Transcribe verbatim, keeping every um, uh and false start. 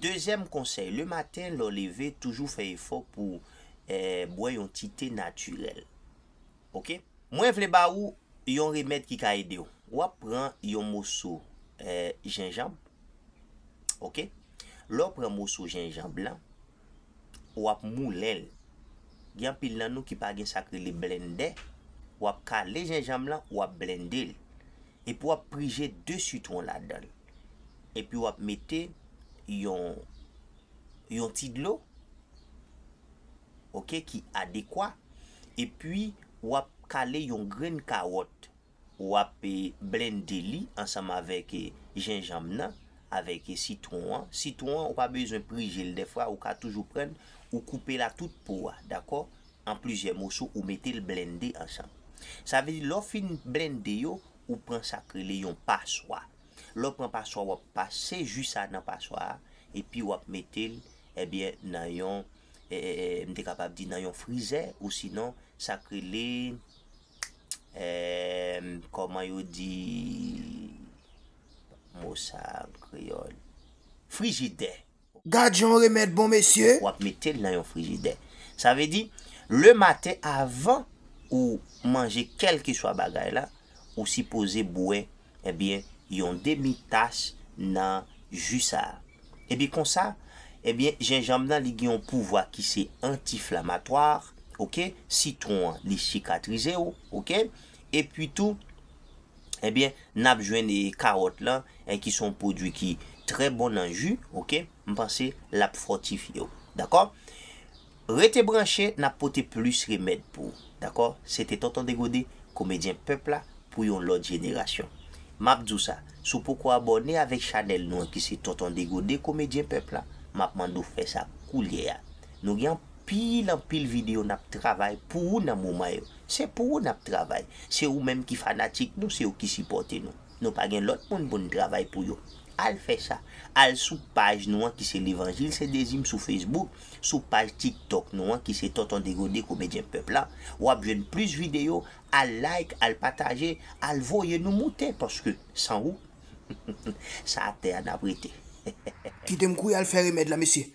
Dezyèm konsèy, le maten, lè w leve, toujou fè efò pou eh, bwè yon ti te natirèl. Oke? Mwen vle ba ou yon remèd ki ka ede w. W ap pran yon moso eh, jenjanm. Oke? Lè w pran moso jenjanm lan, w ap moulen l. Gen anpil nan nou ki pa gen sa k rele blendè. W ap kale jenjanm lan, w ap blende l. Epi w ap prije de sitwon ladan l. Epi w ap mete yon, yon ti dlo, oke, ki adekwa. Epi w ap kale yon grenn kawòt. W ap eh, blende li ansanm avèk eh, jenjanm nan, avèk eh, sitwon an. Sitwon an, ou pa bezwen prije l dèfwa, ou ka toujou pran l, ou koupe l a tout po a, dakò? An plizyè moso, ou mete l blende ansanm. Sa vle di, lè w fin blende yo, ou pran sa k rele yon paswa. Lè w pran paswa, w ap pase ji sa nan paswa a, epi w ap mete l, ebyen, nan yon, eh, eh, eh, m te kapab di nan yon frizè, ou sinon, sa k rele, eh, kòman yo di mo sa an kreyòl? Frijidè. Gad yon remèd bon, mesye. W ap mete l nan yon frijidè. Sa vle di, le maten, avan ou manje kèlkeswa bagay la, ou sipoze bwè, ebyen, yon demi tas nan ji sa a. Epi konsa, ebyen, jenjanm nan, li gen yon pouvwa ki se antiflamatwa, oke? Sitwon an, li sikatrize w, oke? Epi tou, ebyen, n ap jwenn eh, kawòt lan, eh, ki se yon pwodui ki trè bon nan ji, oke? M panse l ap fòtifye w. Dakò? Rete branche, n ap pote plis remèd pou ou. Dakò? Se te Tonton Degode, komedyen pèp la, pou yon lòt jenerasyon. M ap di w sa, si w poko abòne avèk chanèl nou an ki se Tonton Degode, komedyen pèp la, m ap mande w fè sa koulye a. Nou gen anpil, anpil videyo n ap travay pou ou nan moman yo. Se pou ou n ap travay. Se ou menm ki fanatik nou, se ou ki sipòte nou. Nou pa gen lòt moun pou n travay pou yo. Al fè sa. Al sou paj nou an ki se Levanjil se Dezi m sou Facebook, sou paj TikTok nou an ki se Tonton Degode Komedyen Pèp la. W ap jwenn plis videyo, al like, al pataje, al voye nou moute, paske san ou, sa atè a n ap rete. Kite m kouri al fè remèd la, mesye.